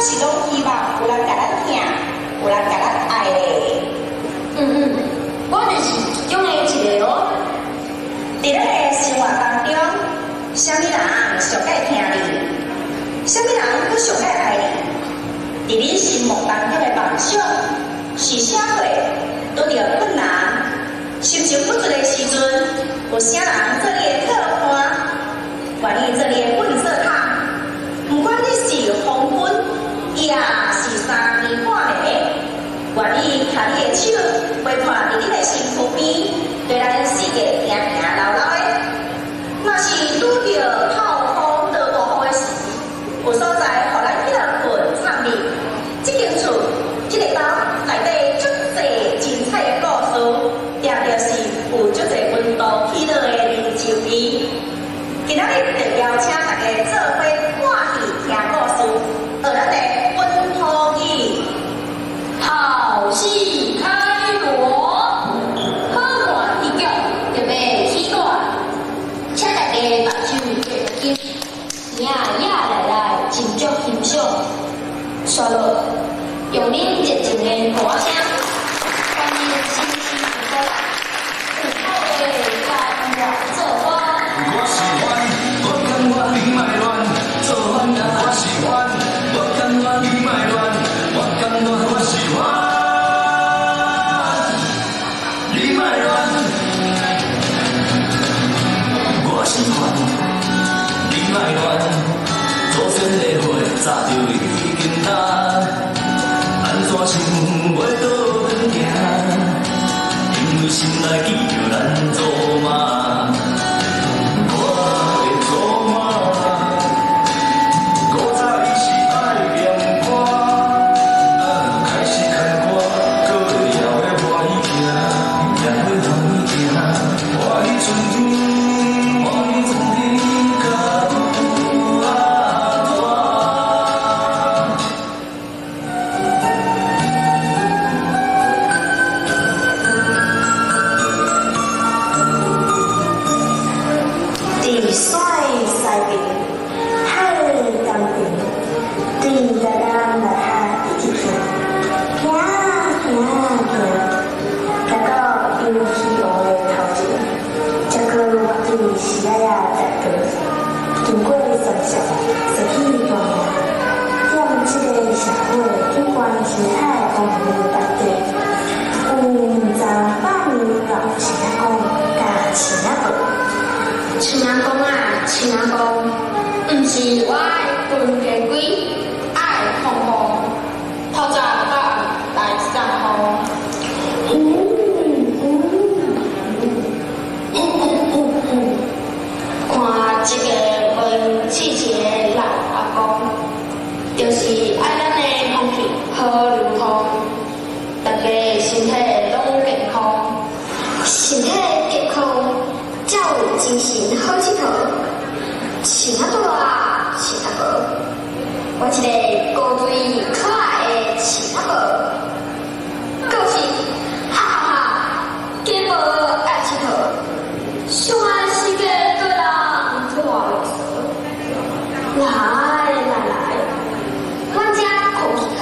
是攏希望有人共咱疼，有人共咱愛咧？嗯嗯，我就是其中的一个哦。佇咱的生活當中，啥物人上蓋疼你？啥物人閣上蓋愛你？佇你心目當中的夢想是啥貨？拄著困難、心情不足的時陣，有啥人做你的靠山，願意做你的糞掃桶？不管你是黃昏，抑是三更半暝，願意牽你的手，陪伴佇你的身軀邊，綴咱四界行行嘍嘍的。若是拄著透風落大雨的時，有所在予咱歇睏藏匿。這間厝，這个兜內底足濟精彩的故事，定著是有足濟溫度喜樂的人情味。今仔日就邀請大家做伙看戲聽故事，學咱的本土語。好戲開鑼，好看戲劇就欲起鼓，請大家目睭閉緊，耳仔來來斟酌欣賞。煞落用恁熱情的鼓聲，歡迎新生的有好的甘願做伴。我喜歡，我甘願你莫亂做反啊！我喜歡，我甘願你莫亂，我甘願我喜歡你莫亂。我喜歡你莫亂，祖先的話早就已經答，按怎想袂倒轉行？因為心內記著咱祖媽。我的祖媽，古早伊是愛念歌，開始牽我，閣會枵的歡喜行，枵的歡喜行，歡喜春天，歡喜春天到阿大。佇山的西邊，海的東邊，對台南來下一直行，行行行，行到遊戲王的頭前，才閣越對時仔仔大道，經過三峡，踅去大營，踮這个社會景觀生態公園內底，有兩層百年老青仔公佮青仔婆。青仔公啊，青仔公，毋是我愛分家規，愛風風，透早到暗來送風。嗯嗯嗯嗯嗯嗯，看這个溫氣一个老阿公，就是愛咱的空氣好流通，大家身體攏健康。身體健康，才有精神好𨑨迌。青仔大，青仔婆，我一个古錐可愛的青仔婆，就是哈哈哈，假無愛𨑨迌，上愛時間對人拖囉嗦。來來來，阮遮空氣好，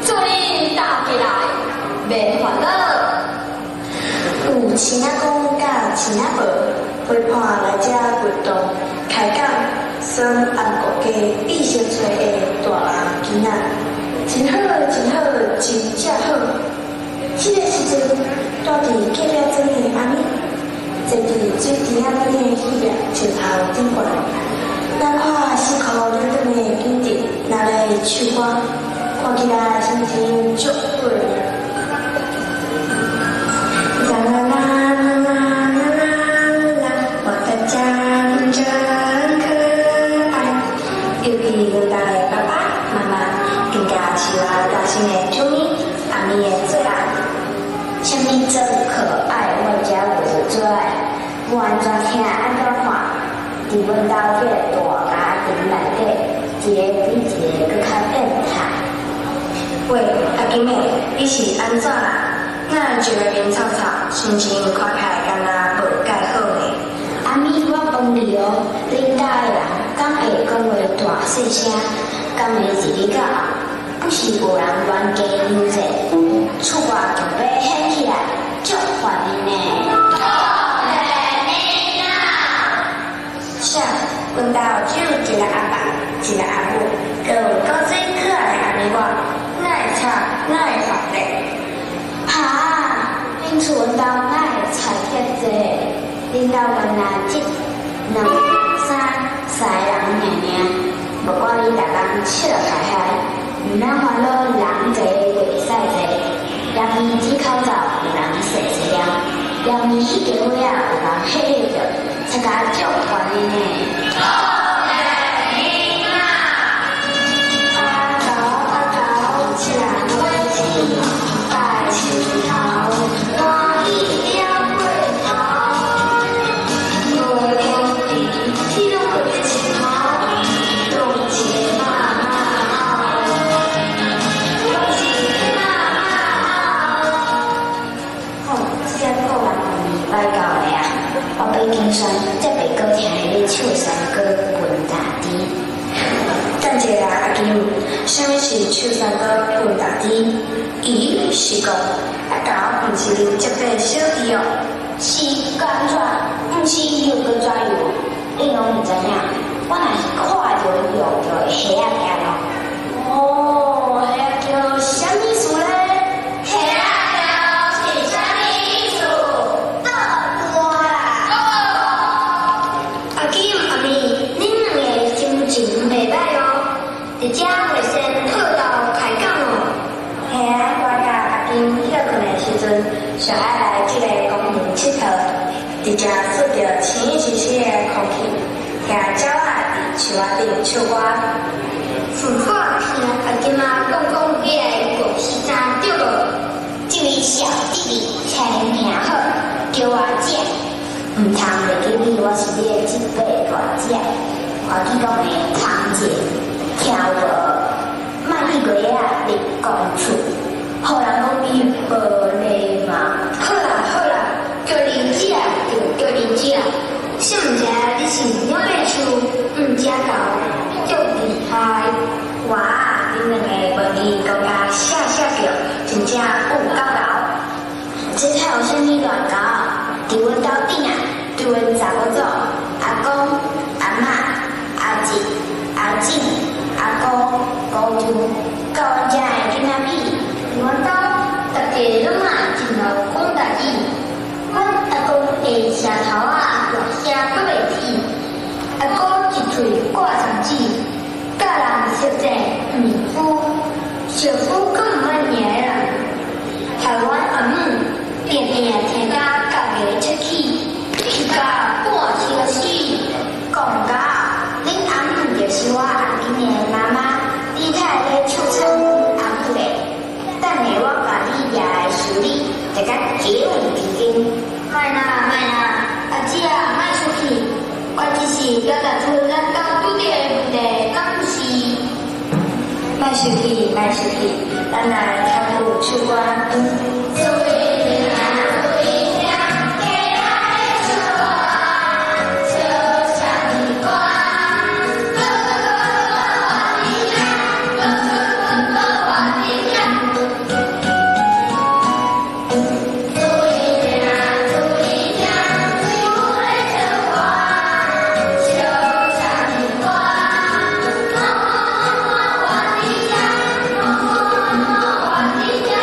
做恁大家來袂煩惱。有青仔公佮青仔婆陪伴來遮活動開講，耍紅國家變成做的大人囡仔，真好真好，真正好。這个時陣，住佇隔壁庄的阿咪，坐佇水池仔邊的戲掠石頭頂懸，咱看四箍兩頓的景致，拿來唱歌，看起來心情足好的。啦啦啦啦啦啦啦，我的家庭真可愛。尤其阮兜的爸爸媽媽，更加是我大心的祖咪、阿咪的最愛。啥物真可愛，阮遮就是最愛。無按怎聽按怎看，佇阮兜這个大家庭內底，一个比一个閣較變態。喂，阿金妹，你是按怎啦？哪會一个面臭臭，心情看起來敢若無蓋好呢？阿咪，我問你哦，恁兜的人敢會講話大細聲？敢敢會自日到後，不時有人冤家娘債，厝外強欲掀起來，足煩的呢。啥？阮兜只有一个阿爸，一个阿母，閣有古錐可愛的阿妹我，哪會吵？哪會煩咧？哈！恁厝阮兜哪會吵遐濟？恁兜原來這兩三四个人爾爾，無怪你逐工笑開開，毋免煩惱人濟話屎濟，嫌伊剪口罩有人細細念，嫌伊彼家伙仔有人嘿嘿著，吵甲足煩的呢。阿狗阿狗，食果子，拜樹頭，歡喜了過頭。無空地，天攏無一頭，攏一个媽媽哭，攏一个媽媽哭。吼，這個個人毋是歹教的啊！我欲金山才袂閣聽伊咧唱山歌分大豬。等一下，阿金，啥物是唱山歌分大豬？咦，是講阿狗毋是恁這輩小弟哦？是敢怎？毋是又閣怎樣？你攏毋知影，我若是看著用著會蝦仔行咯。哦，蝦仔叫啥物意思咧？蝦仔叫是啥物意思？倒彈啦！阿金阿妹，恁兩个心情袂歹哦，佇遮會先破頭開講哦。嘿啊，我佮阿金歇睏的時陣，上愛來這个公園𨑨迌，佇遮嗅著清新清的空氣，聽鳥仔佇樹仔頂唱歌。順破聽阿金仔講講彼个五四三對無？這位小弟弟，請恁聽好，叫我姐，毋通袂記你，我是你的這輩大姐，歡喜講的堂姐，聽有無？莫去過仔入公厝，予人講你無禮貌。好啦好啦，叫恁姐就叫恁姐，誰毋知你是鳥尾樹，毋食狗，足厲害。哇，恁兩个問伊講甲聲聲叫，真正有夠𠢕。這才有啥物亂猴？佇阮兜頂啊，對阮查某祖、阿公、阿嬤、阿侄、阿姊、阿姑、姑丈，到阮遮的囡仔彼，阮兜逐家攏嘛真𠢕講台語。阮阿公的聲頭仔大聲閣袂止，阿姑一喙掛腸子，佮人相爭毋是夫，相夫閣毋捌贏人。害阮阿姆定定聽甲咬牙切齒，氣甲半身死。講到恁阿姆就是我阿金的媽媽，你太咧笑慘阮阿母咧？等下我共你掠來修理，就共雞有皮筋。莫啦莫啦，阿姐啊，莫生氣，我只是表達出咱兜拄著的問題，敢毋是？莫生氣，莫生氣，咱來聽句唱歌。注意聽，注意聽，家仔咧唱歌，唱啥物歌？歌歌歌我知影，歌歌歌我知影。注意聽，注意聽，水母咧唱歌，唱啥物歌？我我我知影，我我我知影。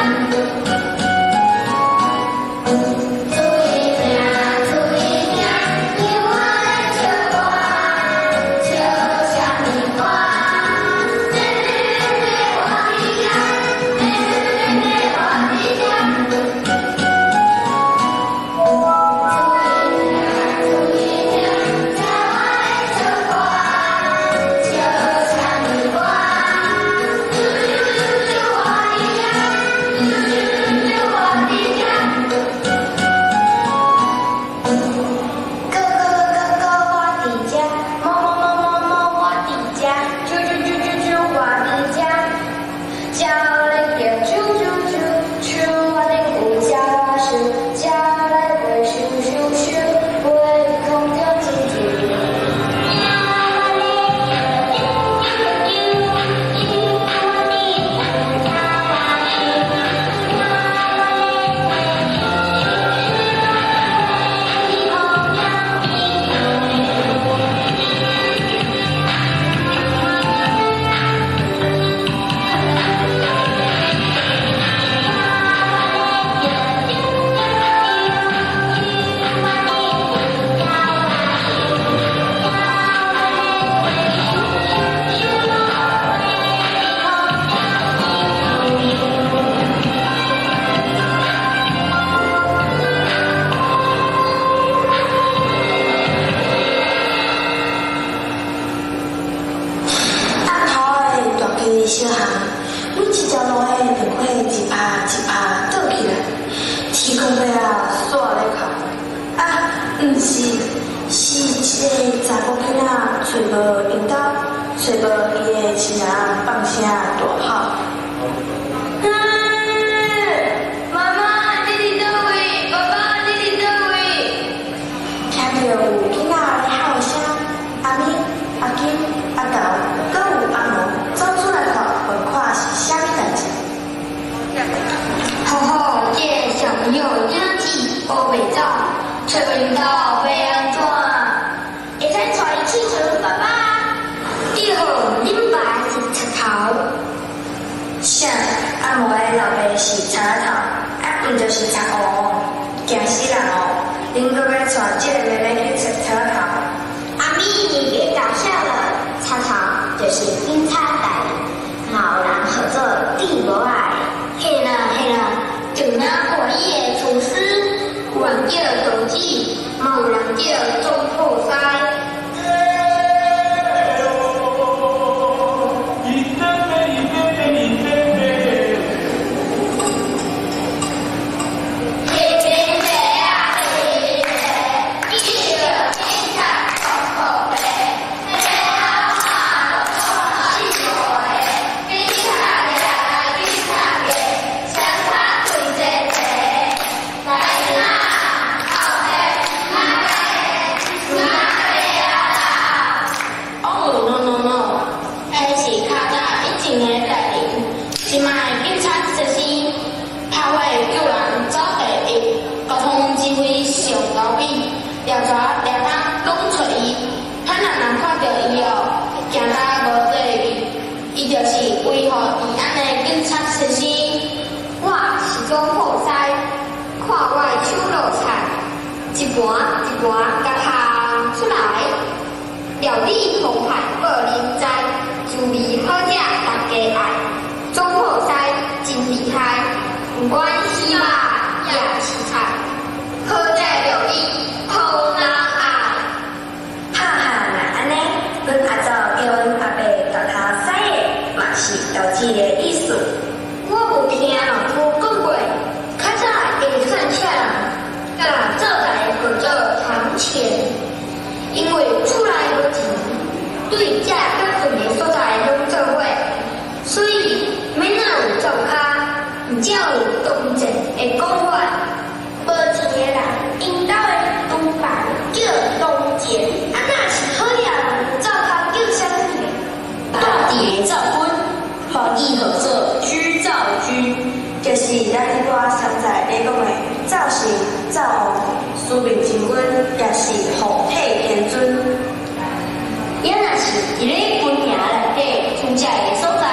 小巷，每一條路的燈火一拍一拍倒起來，天空了煞咧哭。啊，毋是，是一个查某囡仔揣無𪜶兜，揣無伊的親人放聲大吼。媽媽，你佇佗位？爸爸，你佇佗位？聽著有囡仔咧哭聲，阿咪、阿金、阿狗，閣有阿毛走出來看，問看是啥物代誌。吼吼，這個小朋友囝子烏白走，揣無𪜶兜欲按怎？會使帶伊去揣阮爸爸。對，恁爸是賊頭。啥？阿毛的老爸是賊仔頭，啊，毋就是賊王？驚死人哦！恁閣欲帶這个妹妹去揣賊仔頭？阿咪，你別搞笑了，賊頭就是警察大人，嘛有人號做豬母仔。嘿啦嘿啦，就若歡喜的廚師，有人叫道子，嘛有人叫總鋪師。一盤一盤共烘出來，料理澎湃無人知，滋味好食大家愛。總鋪師真厲害，不管是肉也是菜，好食料理予人愛。哈哈，若按呢，阮阿祖叫阮阿伯大頭師的，嘛是投資的意思。我有聽老夫講過，較早的算車人，共灶台號做堂前，因為厝內無錢，對食佮睏的所在攏做伙，所以免仔有灶跤，毋才有堂前的講法。無錢的人，𪜶兜的廚房叫堂前，啊，若是好料人灶跤叫啥物？大地的灶君，華語號做織灶君，就是咱彼擺山在咧講的灶神、灶王、司命真君，也是護體天尊。也若是佇咧軍營內底煮食的所在，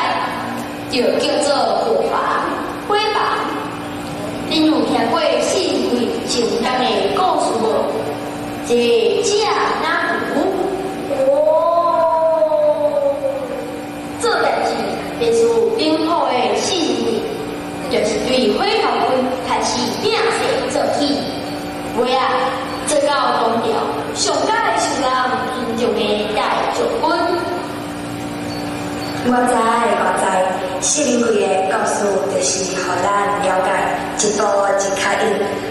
就叫做伙房、伙房。恁有聽過四季情人的故事無？一个食哪有？哦，做代誌便是頂好的四季，就是對火頭棍開始拼勢做起。尾仔做到唐朝，上佳受人尊重的大將軍。我知，我知，四明貴的故事就是予咱了解一步一跤印，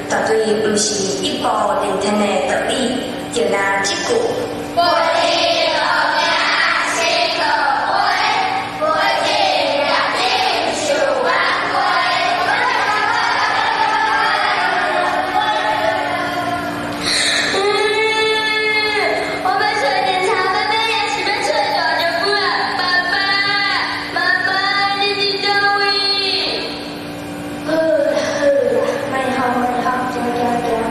絕對毋是一步登天的道理。就若這句。我欲揣警察伯伯，也是欲揣大將軍啊！爸爸，媽媽，你佇佗位？好啦好啦，莫哭莫哭，行行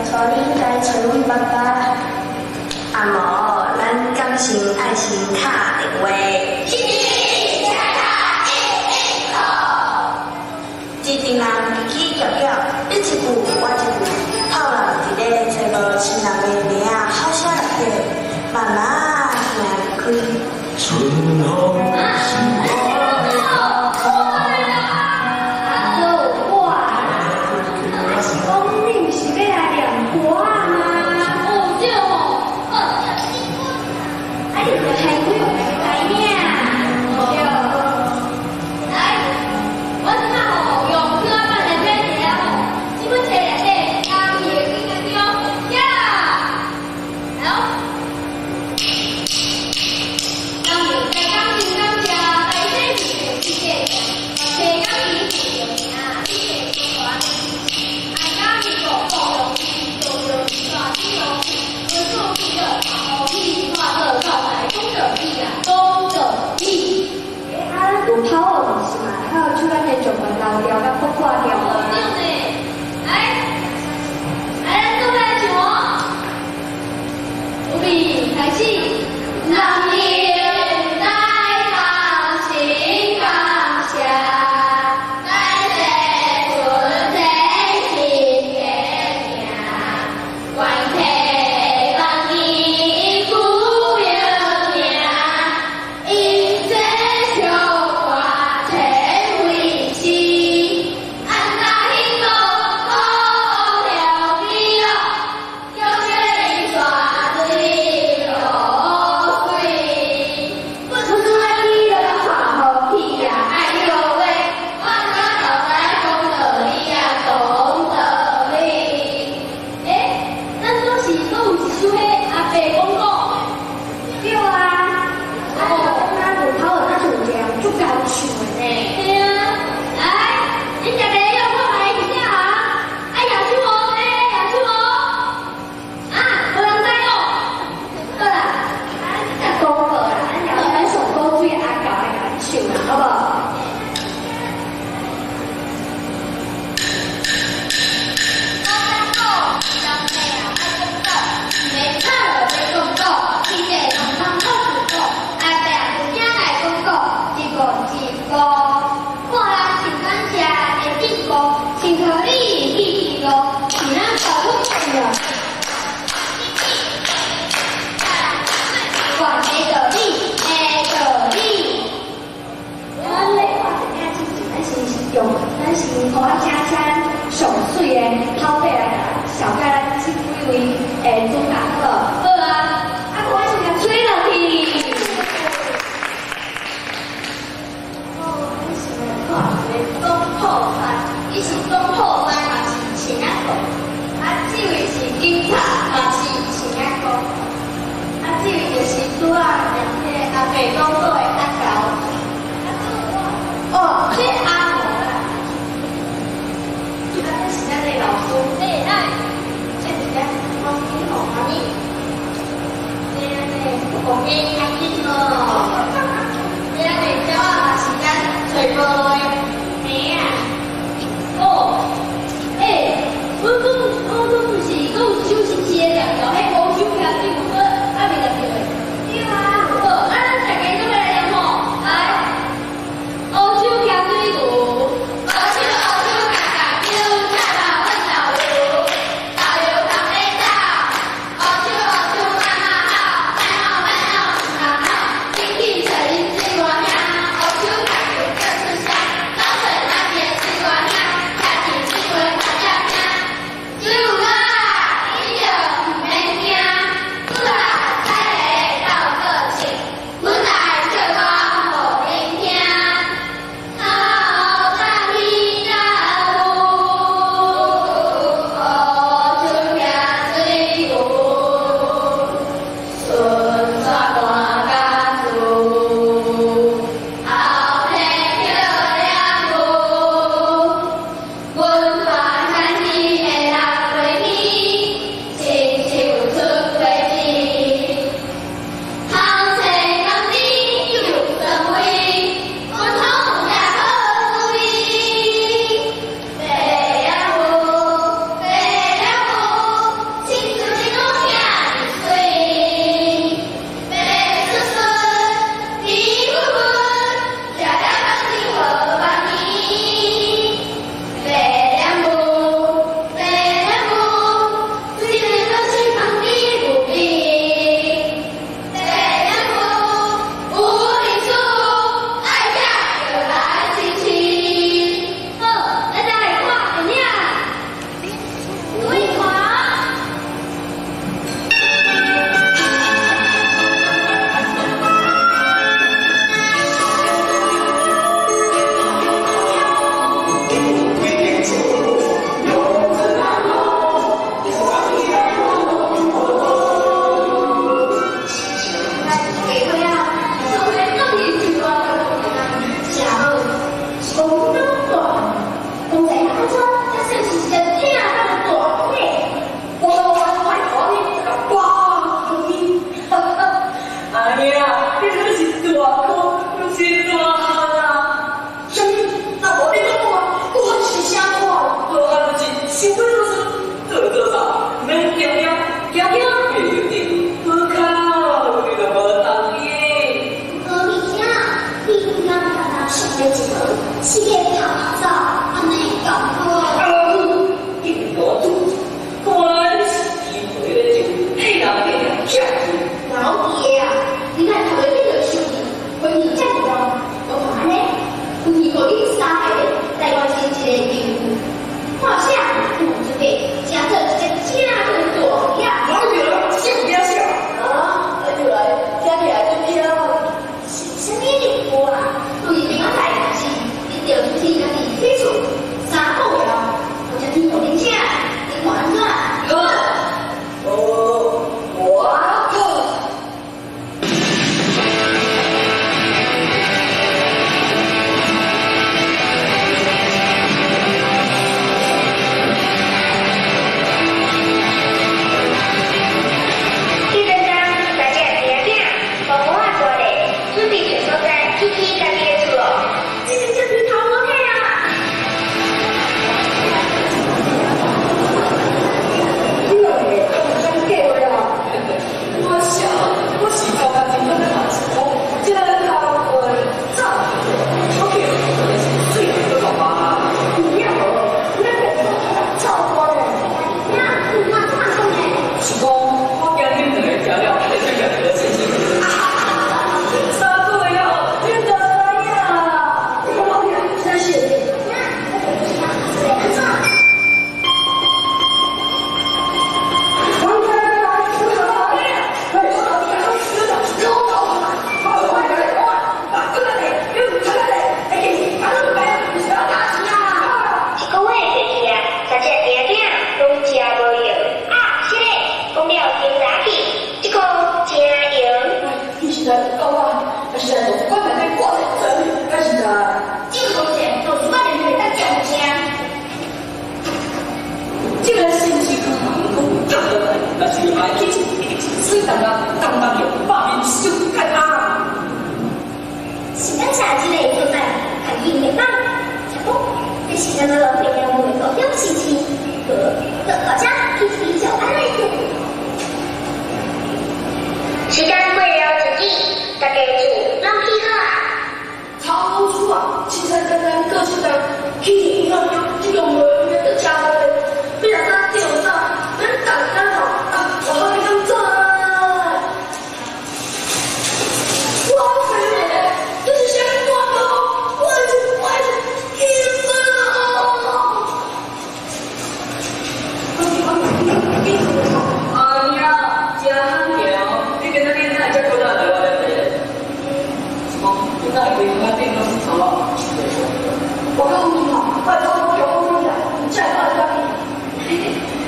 行，帶你來揣阮爸爸。阿毛，咱感穿予仔請請上媠的頭髮來紹介咱這幾位的主角，好無？好啊，啊，我先共吹落去。哦，阮是來看一个總鋪師，伊是總鋪師嘛是穿仔褲，啊，這位是警察嘛是穿仔褲，啊，這位就是拄仔念彼个阿伯講過的阿狗，啊，哦，這阿婆啦，啊，這是咱的老師，這咱，這是咱老師吼，媽咪，這咱的公雞阿金哦，這咱的鳥仔嘛是咱揣無路的猫仔。哦，欸，阮毋是閣有周星馳的念條，彼烏手徛對無？閣還未念著的。對啊。好，啊，咱大家做伙來念吼，來，烏手徛水牛，烏手烏手咬咬球，吃饱粉豆油，豆油通咧走，乌手乌手妈妈好，莫吼莫吼毋通吼，紧去揣恁水我兄，乌手徛球叫出声，走揣那边水我兄，徛伫水话大只听，水有啦，你就毋免惊，拄啦彩个斗个唱，阮来唱歌予恁听。头早起来有，乌手徛水牛，顺煞搬家厝，后天叫两牛，阮大兄弟的六岁起，亲像出花枝。头册钢子有算位，阮通也好滋味。白了母，白了母，亲像你女兄弟媠。白顺顺，甜粉粉，食了钢子好万年。白了母，白了母，水里都是放的无边。白了母，有历史，爱食就来试试。好，咱再来看电影。对看。咱家伙仔，当然拢是一大食好，是讲阮拢大，讲知影安怎才算是一个正当的大汉呢？我拜托你，哇，哈哈，阿娘，你真是大哥，不是大汉啊！啥物？那无你讲我，我是啥看？大汉就是想欲做啥就做啥，免惊惊，惊惊袂着阵，好口你就无同意。无物件，你毋通干焦上咧一无，是个跑跑走，按呢够好？啊，一无主，看来你是机会咧就替人给人拆去。老弟啊，你若头家变做生意，回去遮尔大，我看按呢，有去予恁三个来完成一个任务，看啥有资格，成做一个正当的大仔。哪有人啥物啥？啊，来就来，听起来真巧。是啥物任务啊？对平安代志，你就出去家己去厝。啥物浪費了每個表心情？好，到大家一起小安來聽。時間過了一日，大家厝攏起好啊。超出啊，凊彩簡單個性的，起營養這種無用的食無的，你若啥掉啥，咱逐工吼啊，我好你敢知？我朋友，這是啥物我都，我是我是興奮哦！哎呀，真罕行，你今仔日哪會遮骨力來我這邊？哦，你哪會規工仔頂攏是草啊？我告訴你哦，拜託我叫我回來，你再來再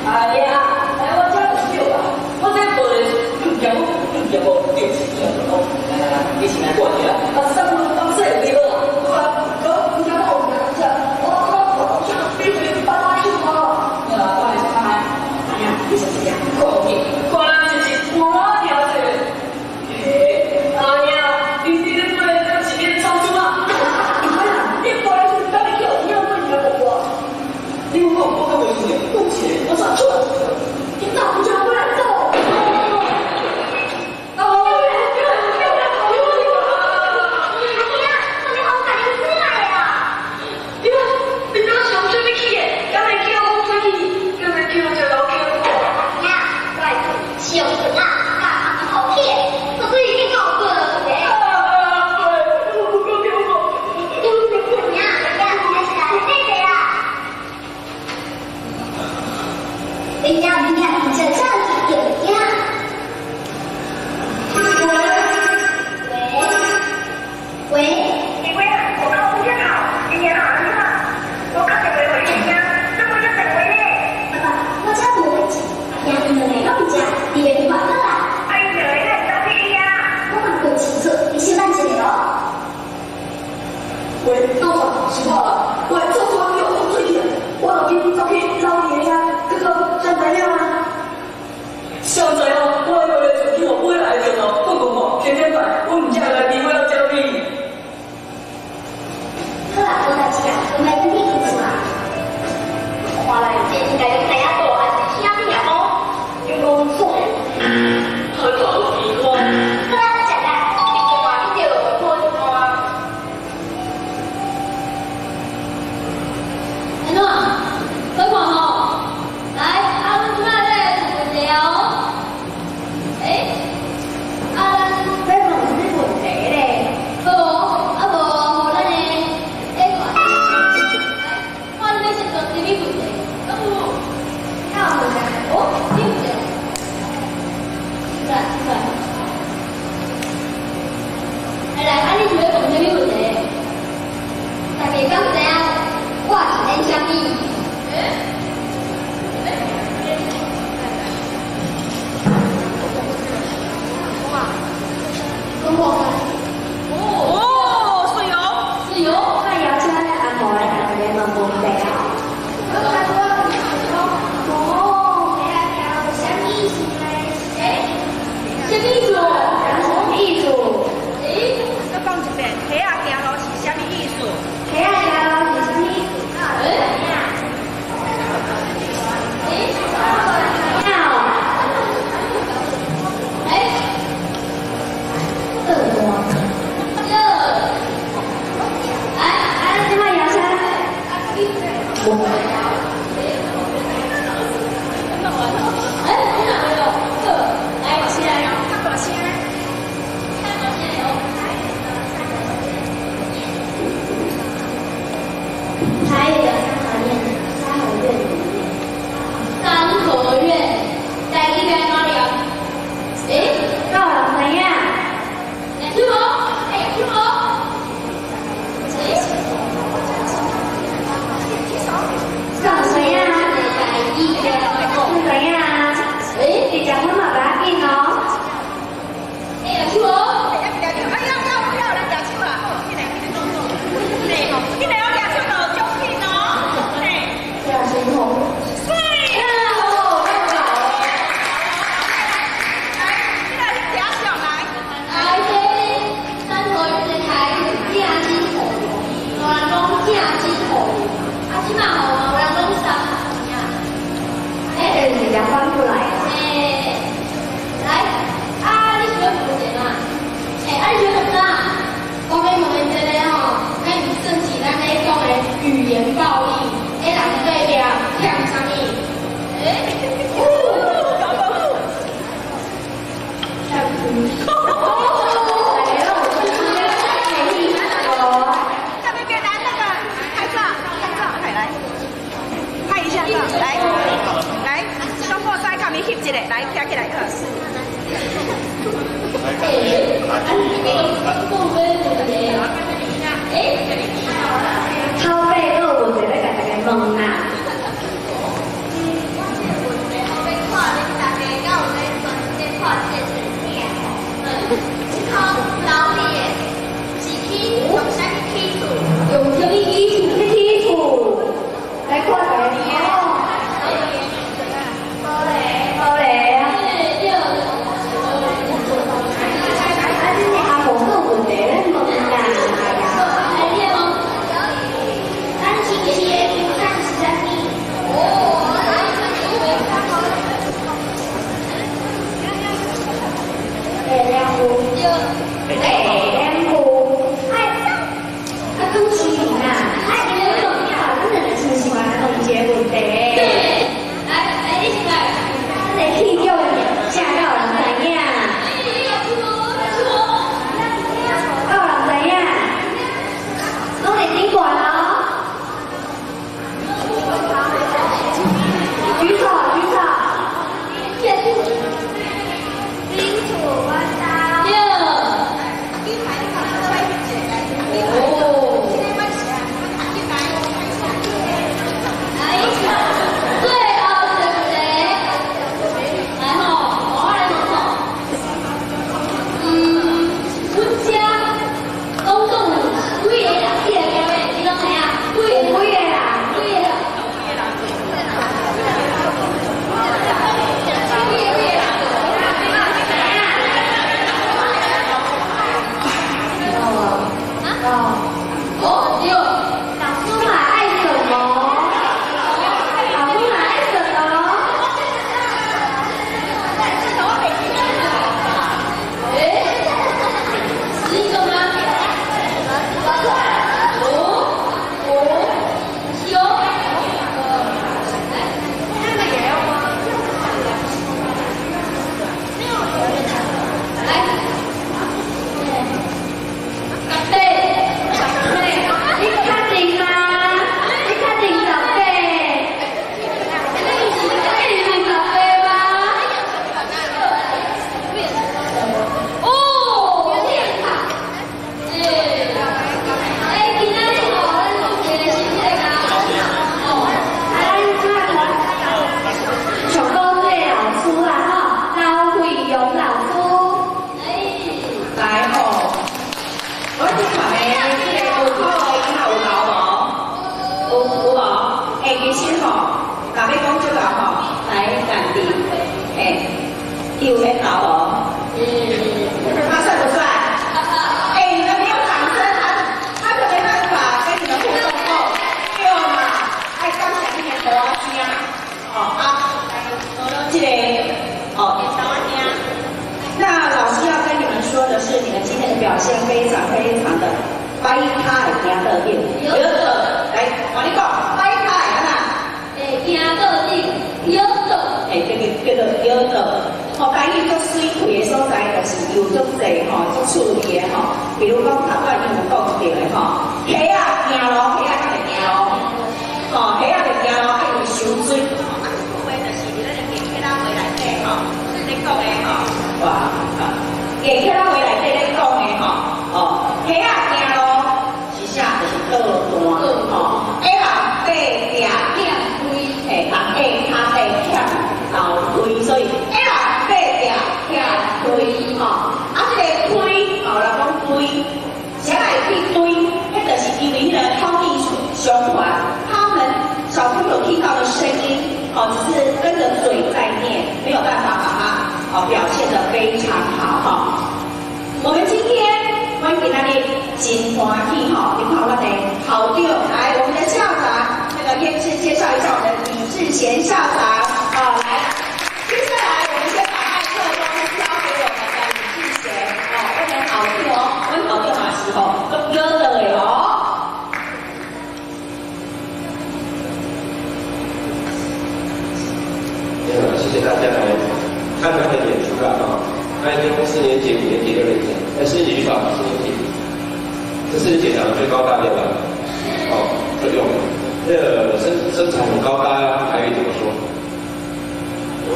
哎呀，來我這就對啦，我這無咧物件，物件無對是對哦。來來來，你先來過一下，啊，三分當洗就好啦。好啦，好，你講我有聽者，我我我想比比巴拉一啊。啊，我來食看覓。哎呀，你食啥？看見，看咱這是半條者。嘿，哎呀，你你咧過來是咧創什啊？你過來是家己叫，你要問你來我。你講我我袂輸的，講起來我煞出。你早就回來走。啊！阿兄，我好家己回來啊！你你哪想做欲去的？敢會叫我出去？敢會叫這老客？阿兄，我的厝是用砖仔佮木頭起的，所以結構過的。阿兄，阿兄，還是來謝謝啦。明仔明仔，真正是著驚。喂喂，李贵啊，我靠，不好，今年好你好，我打電話予你聽，怎麼這電話呢？爸爸，我這無代誌，阿兄𪜶兩个攏佇遮，佇咧電話好啦。啊，𪜶兩个哪會走去你啊？我嘛講清楚，你小等一下哦。喂，老闆，是我啦，我做做叫風水去，我已經走去老爺遐，這個想知影啊？想知哦，我過來厝去予買來着哦，我講哦，天天拜，阮毋才會來比我要教你。好啦，無代誌啦，我來轉去厝啊。看來這應該就知影大漢是啥物哦。應該錯。太搞奇怪。好啦，食啦，你看你就好一看。安怎？好看吼？來，啊，阮這擺來問問題哦。欸，啊，咱欲問啥物問題咧？好無？啊無，予咱的欸來，看你欲先問啥物問題？敢有？哪有問題？哦，你有一個。出來，出來。來來，啊，你是欲問啥物問題？大家敢知影我是演啥物？欸？欸？讲看。哦，是哦。是哦。我邀請咱阿婆來共大家問問題哦。哦，啥物意思呢？欸？啥物意思？什麼意思？欸？閣講一遍，溪仔行路是啥物意思？溪仔行路是啥物意思？欸？欸？欸？转换。对。来，啊，咱這擺邀請。欸，你哪個？好，來，起來。較大聲。較大聲哦。台語的三合院，三合院。三合院，台語該怎念？欸？夠人知影？會曉無？會曉無？欸？這馬吼有人攏三啊。欸，就是共翻過來。欸，來，啊，你想欲問問題嗎？欸，啊，你想欲問啥？我欲問的這個吼，咱是算是咱咧講的語言暴力，欸，人隔壁欠啥物？欸，欠那邊別拿那個拍照，拍照，快來，拍一下照，來，來，雙破再看你翕一個，來，站起來，好。欸，啊，你講講欲問題，欸，頭尾閣有問題欲共大家問啦。我這個問題我欲看恁大家敢有咧專心咧看這個電影吼。這箍老鱉的是去用啥物起厝？用啥物起厝？去起厝，來看大家哦。無咧，無咧。欸，對。啊，這個阿婆閣有問題咧問啦。來，你來問。咱親戚的名產是啥物？哦，欸，兩戶。對。欸，兩戶。哎，啊，主持人啊，啊，你講咱兩個親像來問一個問題。對。來，來，你先來。咱的戲劇的名字敢有人知影？敢有人知影？攏會頂懸哦。舉手，舉手。恁厝阮兜。對。哦。來，最後一個問題，來吼，我來問吼。阮遮總共有幾個人？你來講咧，你攏知影？幾有幾個人？幾個人？幾個幾個人？哦。哦，對。老師嘛愛什麼？老師嘛愛什麼？欸，11個嗎？哦，哦，是哦。來，來，18。你確定嗎？你確定18？你是18嗎？哦，欸，欸，今仔日吼，咱有一個新的哦，啊，咱這上古這個老師啊吼，劉惠陽老師。欸，來吼，我這款的這個有考的囡仔有留無？有有無？欸，其實吼，若欲講這個吼，來家己，欸，伊有免留無？他帥不帥？欸，你們沒有掌聲，他就沒辦法跟你們互動哦。對嘛？愛感謝恁的鼓聲，哦啊，這個哦。那老師要跟你們說的是，你們今天的表現非常非常的擺跤會行倒頂，搖倒，來，我你講，擺跤會按怎？會行倒頂，搖倒。欸，叫做搖倒。吼，台語足媠氣的所在，就是有足濟吼，足趣味的吼。比如講，頭擺你們講一個的吼，蝦仔行路，蝦仔敢會行路？吼，蝦仔會行路，啊，伊會傷水。啊，這句話就是佇咱的客家話內底吼，咧講的吼，哇，客家話內底咧講的吼，哦，蝦仔行路是啥？就是倒彈，吼，下人爬壁，欠開。嘿，人下跤底欠頭開，所以下人爬壁欠開，吼，啊，這個開，吼，人講堆，啥來去堆？彼就是因為彼個土地相傳，他們小朋友聽到的聲音，哦，只是跟着嘴在念，沒有辦法把它哦表現得非常好哈。我們今天阮今仔日真歡喜吼，你看阮的校長來，我們的校長那個葉賢校長啊，來，接下來我們先把麥克風交給我們的李志賢哦，阮的校長哦，阮校長嘛是吼，足熱的哦。謝謝大家來看他的演出啦啊！那已經四年級、五年級、六年級，哎，四年級舉手，四年級，這四年級長得最高大對吧？哦，這用那個身材很高大，台語怎麼說？哦，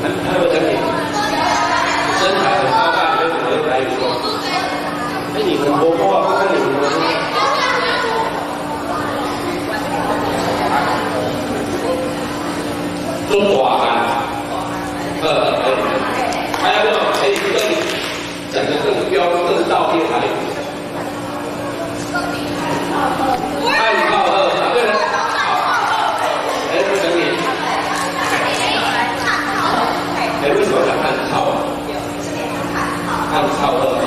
還有沒有講你？身材很高大，你們怎麼用台語說？哎，你很活潑啊，看看你們。做大漢，還有沒有可以更講得更標、更道地台語？愛好喝，對了，好，哎，不等你。哎，為什麼講漢草啊？漢草喝啊。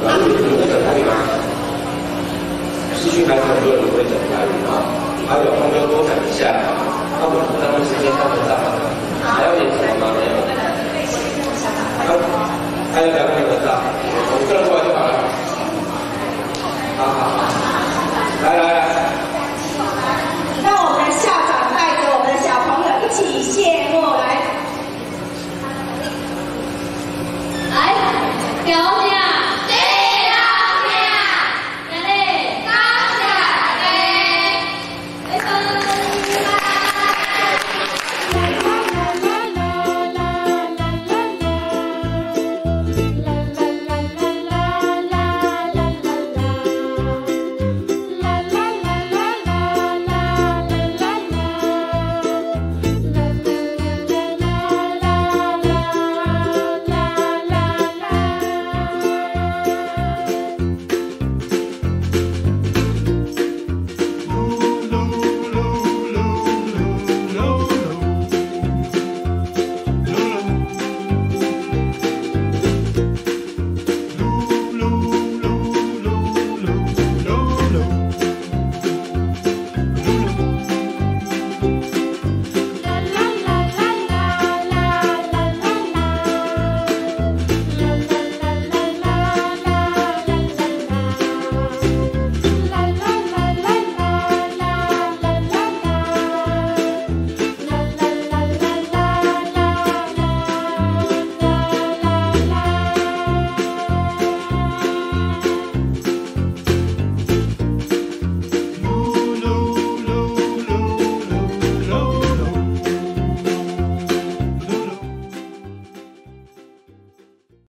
老師，你會講台語嗎？市區孩子很多人不會講台語啊，還有空就多講一下。那我們不耽誤時間，上班上，還要演什麼嗎？沒有。還有兩個。